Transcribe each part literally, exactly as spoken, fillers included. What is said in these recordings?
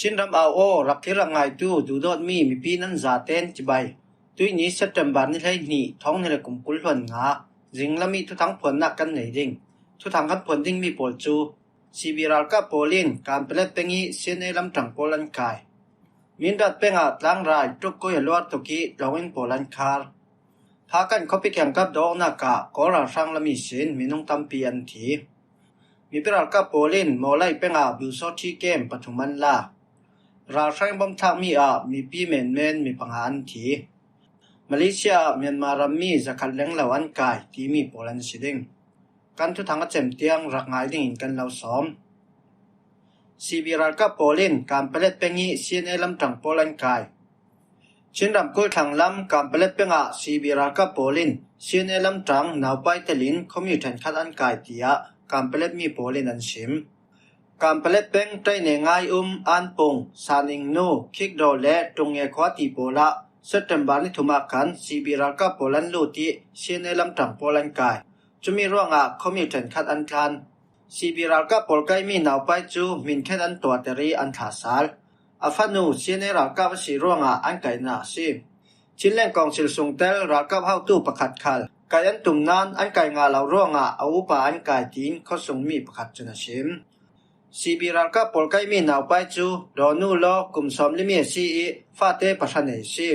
Chinram au aw, rak thlir rak ngaitu duhdawtmi mipi nan zaten cibai. Tuini September ni hleihnih, thawng hnih le kum kul hluan nga, zinglam ih thuthang phuannak kan nei ding. Thuthang kan phuan dingmi pawl cu C B ralkap pawl in Kanpalet peng ih C N A lamṭang pawl an kai. Mindat pengah tlangrai ṭukkui a luar tuk ih tlawnginn pawl an khar. Phakan khuapi kiangkap do-awknak ah Kawl ralhrang lam ihsin minung tampi an thi. Mipi ralkap pawl in Mawlai pengah Biusawṭhi kem pathum an la. Ralhrang bom thlakmi ah mipi menmen mi panga an thi. Malaysia ah Myanmar rammi zakhat lenglo an kai timi pawl an si ding. Kan thuthang a cem tiang rak ngai dingin kan lo sawm. C B ralkap pawl in Kanpalet peng ih C N A lamṭang pawl an kai. Chin ramkulh thlang lam Kanpalet pengah C B ralkap pawl in C N A lamṭang naupai telin khuami ṭhenkhat an kai, tiah Kanpalet mi pawl in an sim. Kanpalet peng Tainengai um Anpung, Saningnu, Khikdaw le Tungnge khua ti pawl ah September ni thum ah khan C B ralkap pawl an lut ih C N A lamṭang pawl an kai. Cumi ruangah khuami ṭhenkhat an tlan. C B ralkap pawl kaimi naupai cu hminkhen an tuahter ih an thlasal. A fanu C N A ralkap a si ruangah an kaihnak a si. Chinland Council sungtel ralkap hotu pakhat khal kaih an tum nain an kai ngah lo ruangah a upa an kai, tiin khuasungmi pakhat cun a sim. C B ralkap pawl kaimi naupai cu Dawnu Law kum sawmli mi a si ih fate pahra nei a si.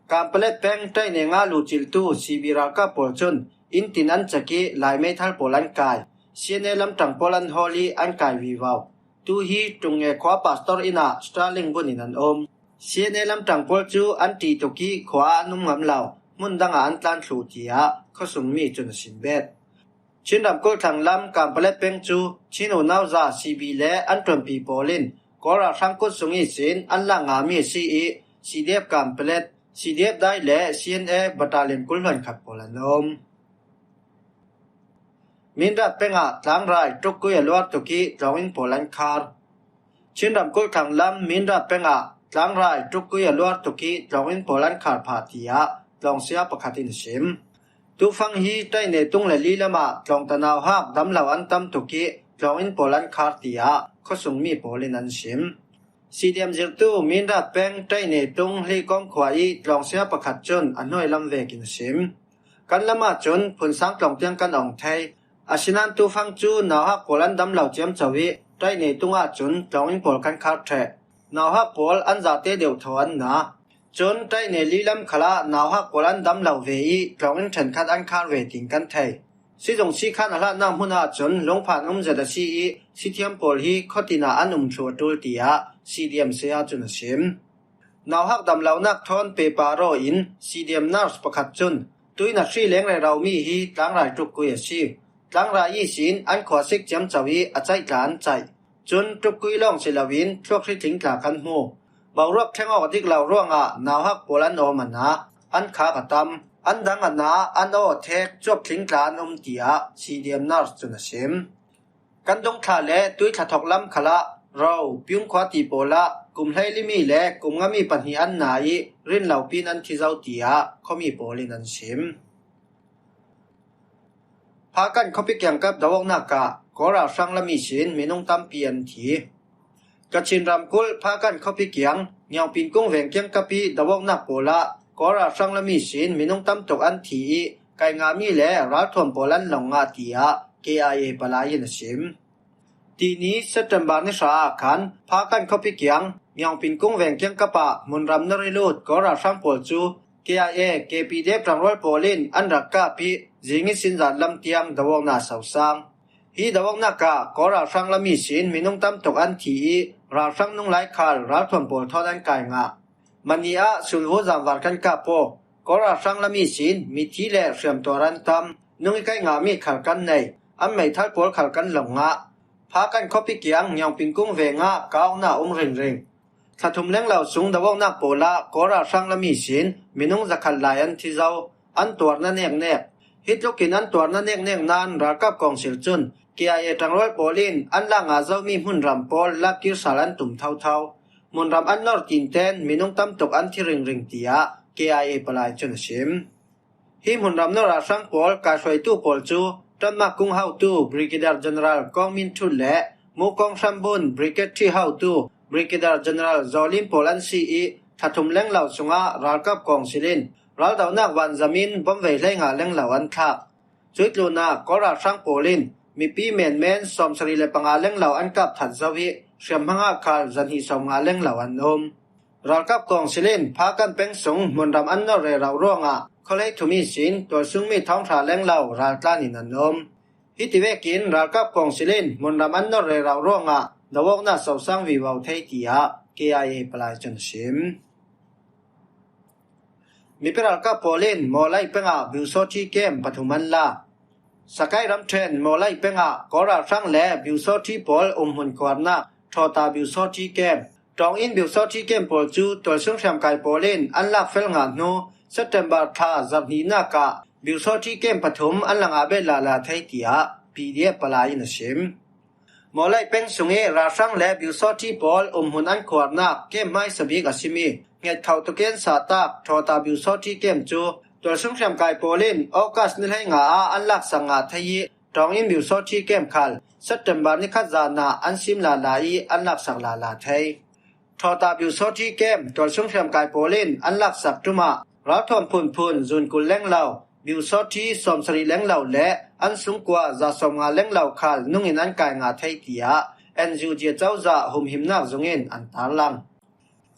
Kanpalet peng Tainenga luhciltu C B ralkap pawl cun inn tin an cak ih Lai meithal pawl an kai. C N A lamṭang pawl an hawl ih an kai vivo. Tu hi Tungnge khua pastor inn ah Starlink bun in an um. C N A lamṭang pawl cu an ṭih tuk ih khua ah an um ngam lo, hmun dangah an tlan thluh, tiah khuasungmi cun a sim bet. Chin ramkulh thlang lam Kanpalet peng cu Chin unau za C B le an ṭuanpi pawl in Kawl ralhrang kut sung ihsin an lak ngahmi a si ih C D F Kanpalet, C D F Dai le C N A battalion kul hluan khat pawl an um. Mindat pengah tlangrai ṭukkui a luar tuk ih tlawnginn pawl an khar. Chin ramkulh thlang lam Mindat pengah tlangrai ṭukkui a luar tuk ih tlawnginn pawl an khar phah, tiah tlawngsia pakhat in a sim. Tufang hi Taine tung le li lamah tlawngta nauhak damlo an tam tuk ih tlawnginn pawl an khar, tiah khuasungmi pawl in an sim. C D M zirhtu Mindat peng Taine tung Hleikawm khua ih tlawngsia pakhat cun a hnuai lam vekin a sim. Kan lam ahcun phunsang tlawng tiang kan ong thei. Asinain tufang cu nauhak pawl an damlo ciamco ih Taine tung ahcun tlawnginn pawl kan khar ṭheh. Nauhak pawl an zate deuhthaw an na. Cun Taine li lam khalah nauhak pawl an damlo ve ih tlawnginn ṭhenkhat an khar ve, tiin kan thei. Sizung sikhan a hlatnak hmun ahcun lungphan um zet a si ih sithiam pawl hi khuatin ah an um thluh a ṭul, tiah C D M saya cun a sim. Nauhak damlonak thawn pehpar aw in C D M nurse pakhat cun tuin a hri leng reromi hi tlangrai ṭukkui a si. Tlangrai ihsin an khua sik ciamco ih a caih tla an caih. Cun ṭukkui lawng si loin thluak hri tling tla kan hmu. Boruak thleng awk a dik lo ruangah nauhak pawl an awm a na, an khak a tam. An dang a na, an aw a thek, cuap tling tla an um, tiah C D M nurse cun a sim. Kan dungthla le tuithla thawk lam khalah Ro, Piung khua ti pawlah kum hleili mi le kum nga mi pahnih an na ih rinlopi in an thi zo, tiah khuami pawl in an sim. Phakan khuapi kiangkap do-awknak ah Kawl ralhrang lam ihsin minung tampi an thi. Kachin ramkulh Phakan khuapi kiang Ngiaungpin kung veng kiangkap ih do-awknak pawlah Kawl ralhrang lam ihsin minung tam tuk an thi ih kai ngahmi le ralthuam pawl an long ngah, tiah K I A palai in a sim. Tini September ni hra ah khan Phakan khuapi kiang Ngiaungpin kung veng kiangkap ah hmunram na ri lut Kawl ralhrang pawl cu K I A, K P D F ṭangrual pawl in an rak kap ih zing ihsin zan lam tiang do-awknak a sosang. Hi do-awknak ah Kawl ralhrang lam ihsin minung tam tuk an thi ih ralhrang nung lai khal ralthuam pawl thawn an kai ngah. Mani ah sulhu zamvar kan kap aw. Kawl ralhrang lam ihsin mithi le hriamtuar an tam. Nung ih kai ngahmi khal kan nei. An meithal pawl khal kan long ngah. Phakan khuapi kiang Ngiaungpin kung veng ah ka awknak a um ringring. Thla thum lenglo sung do-awknak pawlah Kawl ralhrang lam ihsin minung zakhat lai an thi zo. An tuar na neknek. Hi tlukin an tuar na neknek nain ralkap kawngsil cun K I A ṭangrual pawl in an lak ngah zomi hmunram pawl lakir sal an tum thotho. Hmunram an nor tinten minung tam tuk an thi ringring, tiah K I A palai cun a sim. Hi hmunram nor ah hrang pawl kaihruaitu pawl cu ṭanmak kung hotu Brigadier General Kawng Min Ṭhut le Mu Kawng Hram Bun Brigade Ṭhi hotu Brigadier General Zawlim pawl an si ih, thathum lenglo sungah ralkap kawngsil in raldohnak vanzamin bom vei hleinga lenglo an thlak. Cuih tlunah Kawl ralhrang pawl in mipi menmen sawmsarih le panga lenglo an kap that zo ih, hriamhmangah khal zahnih sawmnga lenglo an um. Ralkap kawngsil in Phakan peng sung hmunram an nor rero ruangah khualei thum ihsin tualsungmi thawng hra lenglo raltlan in an um. Hiti vekin ralkap kawngsil in hmunram an nor rero ruangah do-awknak sosang vivo thei, tiah K I A palai cun a sim. Mipi ralkap pawl in Mawlai pengah Biusawṭhi kem pathum an la. Sakai ramṭhen Mawlai pengah Kawl ralhrang le Biusawṭhi pawl umhmun khuarnak Thawta Biusawṭhi kem, Ṭawngin Biusawṭhi kem pawl cu tualsung hriamkai pawl in an lak fel ngah hnu September thla zarhnihnak ah Biusawṭhi kem pathum an la ngah bet lala thei, tiah P D F palai in a sim. Mawlai peng sungih ralhrang le Biusawṭhi pawl umhmun an khuarnak kem hmaisa bik a simi hngetkhoh tukin sahtak Thawta Biusawṭhi kem cu tualsung hriamkai pawl in August ni hleinga ah an laksak ngah thei ih, Ṭawngin Biusawṭhi kem khal September ni khat zan ah an sim lala ih an laksak lala thei. Thawta Biusawṭhi kem tualsung hriamkai pawl in an laksak ṭum ah ralthuam phunphun zun kul lenglo, Biusawṭhi sawmsarih lenglo le an sungkua za sawmnga lenglo khal nungin an kai ngah thei, tiah N U G cozah humhimnak zungin an tarlang.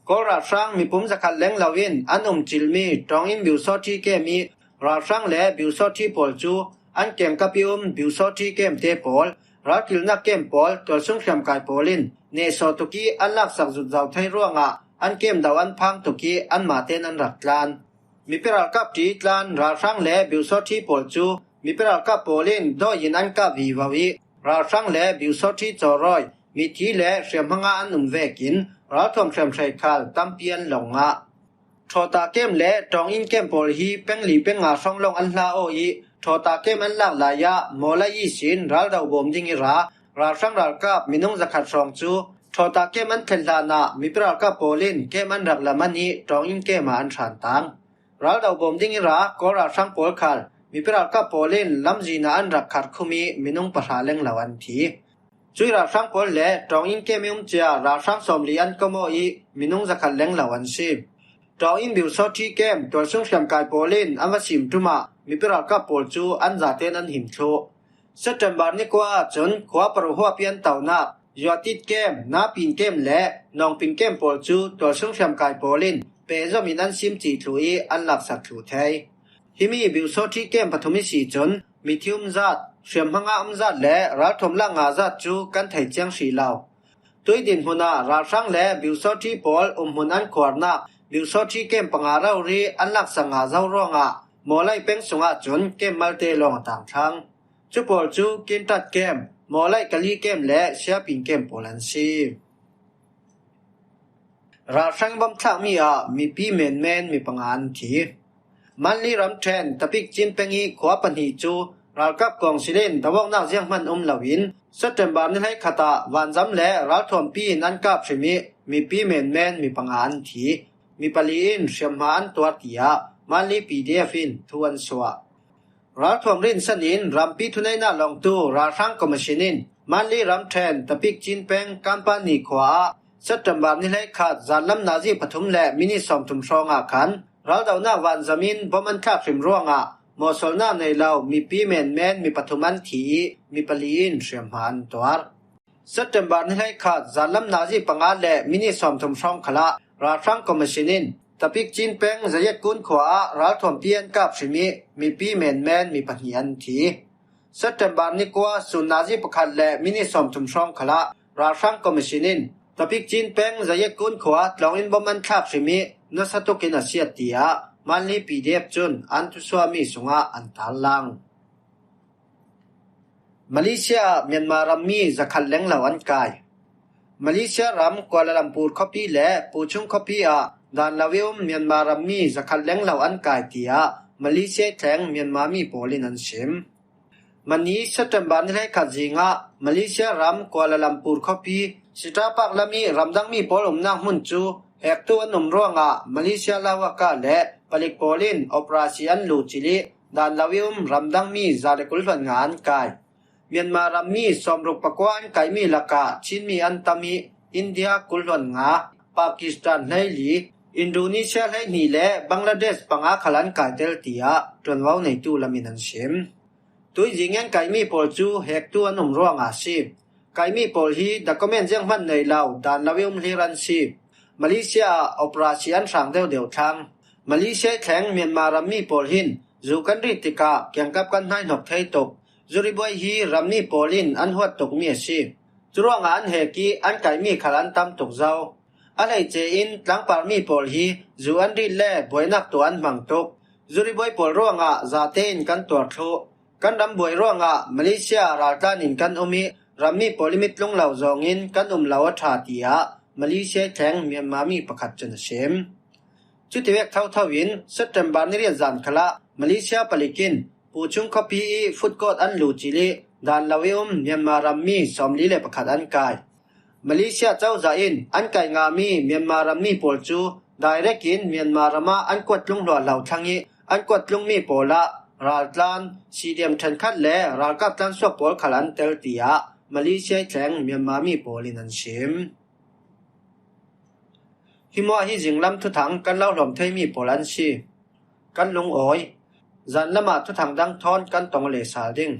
Kawl ralhrang mipum zakhat lenglo in an um cilmi Ṭawngin Biusawṭhi kem ih ralhrang le Biusawṭhi pawl cu an kengkap ih um Biusawṭhi kemte pawl, ralkilnak kem pawl tualsung hriamkai pawl in nehsawh tuk ih an laksak zutzo thei ruangah an kem do an phang tuk ih anmah tein an rak tlan. Mipi ralkap ṭi tlan ralhrang le Biusawṭhi pawl cu mipi ralkap pawl in dawi in an kap vivo ih ralhrang le Biusawṭhi cawrawi, mithi le hriamhmangah an um vekin ralthuam hriamhrei khal tampi an lawng ngah. Thawta kem le Ṭawngin kem pawl hi peng li peng nga hrawng lawng an hla aw ih Thawta kem an lak lai ah Mawlai ihsin raldo bawm ding ih ra ralhrang ralkap minung zakhat hrawng cu Thawta kem an thlen hlanah mipi ralkap pawl in kem an rak lam an ih Ṭawngin kem ah an hrantang. Raldo bawm ding ih ra Kawl ralhrang pawl khal mipi ralkap pawl in lamzin ah an rak kharkhum ih minung pahra lenglo an thi. Cuih ralhrang pawl le Ṭawngin kem ih um cia ralhrang sawmli an kom aw ih minung zakhat lenglo an si. Ṭawngin Biusawṭhi kem tualsung hriamkai pawl in an va sim ṭum ah mipi ralkap pawl cu an zatein an him thluh. September ni kua ahcun khua paruh huapi an tonak Yuatit kem, Napin kem le Nawngpin kem pawl cu tualsung hriamkai pawl in pehzom in an sim cih thluh ih an laksak thluh thei. Himi Biusawṭhi kem pathum ihsi cun mithi um zat, hriamhmangah um zat le ralthuam lak ngah zat cu kan thei ciang hrih lo. Tuih dinhmun ah ralhrang le Biusawṭhi pawl umhmun an khuarnak Biusawṭhi kem panga rori an laksak ngah zo ruangah Mawlai peng sungah cun kem malte lawng a tangthlang. Cu pawl cu Kintat kem, Mawlai Kali kem le Siapin kem pawl an si. Ralhrang bom thlakmi ah mipi menmen mi panga an thi. Manli ramṭhen Tapik Cin peng ih khua pahnih cu ralkap kawngsil in do-awknak zianghman um loin September ni hleikhat ah vanzam le ralthuampi in an kap hrim ih mipi menmen mi panga an thi. Mi pali in hriamhma an tuar, tiah Manli P D F in thu an suah. Ralthuam rinsan in rampi thuneihnak lawngtu ralhrang commission in Manli ramṭhen Tapik Cin peng Kampani khua ah September ni hleikhat zanlam nazi pathum le minit sawmthum hrawngah khan raldohnak vanzam in bom an thlak hrim ruangah mawhsawlnak nei lo mipi menmen mi pathum an thi ih mi pali in hriamhma an tuar. September ni hleikhat zanlam nazi panga le minit sawmthum hrawng khalah ralhrang commission in Tapik Cin peng Zayet Kun khua ah ralthuampi an kap hrim ih mipi menmen mi pahnih an thi. September ni kua sun nazi pakhat le minit sawmthum hrawng khalah ralhrang commission in Tapik Cin peng Zayet Kun khua tlawngin bom an thlak hrim ih nasa tukin a siat, tiah Manli P D F cun an thusuahmi sungah an tarlang. Malaysia ah Myanmar rammi zakhat lenglo an kai. Malaysia ram Kuala Lumpur khuapi le Puchung khuapi ah dan lo ih um Myanmar rammi zakhat lenglo an kai, tiah Malaysia thleng Myanmar mi pawl in an sim. Mani September ni hleikhat zingah Malaysia ram Kuala Lumpur khuapi Sitapak lam ih ramdangmi pawl umnak hmun cu hektu an um ruangah Malaysia Lawaka le palik pawl in operasi an luh cil ih dan lo ih um ramdangmi za le kul hluan nga an kai. Myanmar rammi sawmruk pakua an kaihmi lakah Chinmi an tam ih India kul hluan nga, Pakistan hleili, Indonesia hleihnih le Bangladesh panga khal an kai tel, tiah ṭuanvo neitu lamin an sim. Tuizing in an kaihmi pawl cu hektu an um ruangah a si. Kaihmi pawl hi document zianghman nei lo, dan lo i um hlir an si. Malaysia ah operasi an hrang deuhdeuh thlang. Malaysia i thleng Myanmar rammi pawl hin zu kan rit tikah kiangkap kan hnaihnok thei tuk. Zuribuai hi rammi pawl in an huat tukmi a si. Curuangah an hek i an kaihmi khal an tam tuk zo. A hleice in tlangpar mi pawl hi zu an rit le buainak tuah an hmang tuk. Zuribuai pawl ruangah zate in kan tuar thluh. Kan ram buai ruangah Malaysia raltlan in kan um i rammi pawl i mitlung lo zawngin kan um lo a ṭha, tiah Malaysia i thleng Myanmar mi pakhat cun a sim. Cutivek thotho in September ni riat zan khalah Malaysia palik in Puchung khuapi i food court an luh cil i dan lo i um Myanmar rammi sawmli le pakhat an kai. Malaysia cozah in an kai ngahmi Myanmar rammi pawl cu direct in Myanmar ramah an kuat tlung hluahhlo thlang i an kuat tlungmi pawl ah raltlan, C D M ṭhenkhat le ralkap tlansuak pawl khal an tel, tiah Malaysia i thleng Myanmar mi pawl in an sim. Hi hmuah hi zinglam thuthang kan lo hlawm theimi pawl an si. Kan lungawi. Zan lamah thuthang dang thawn kan tong le sal ding.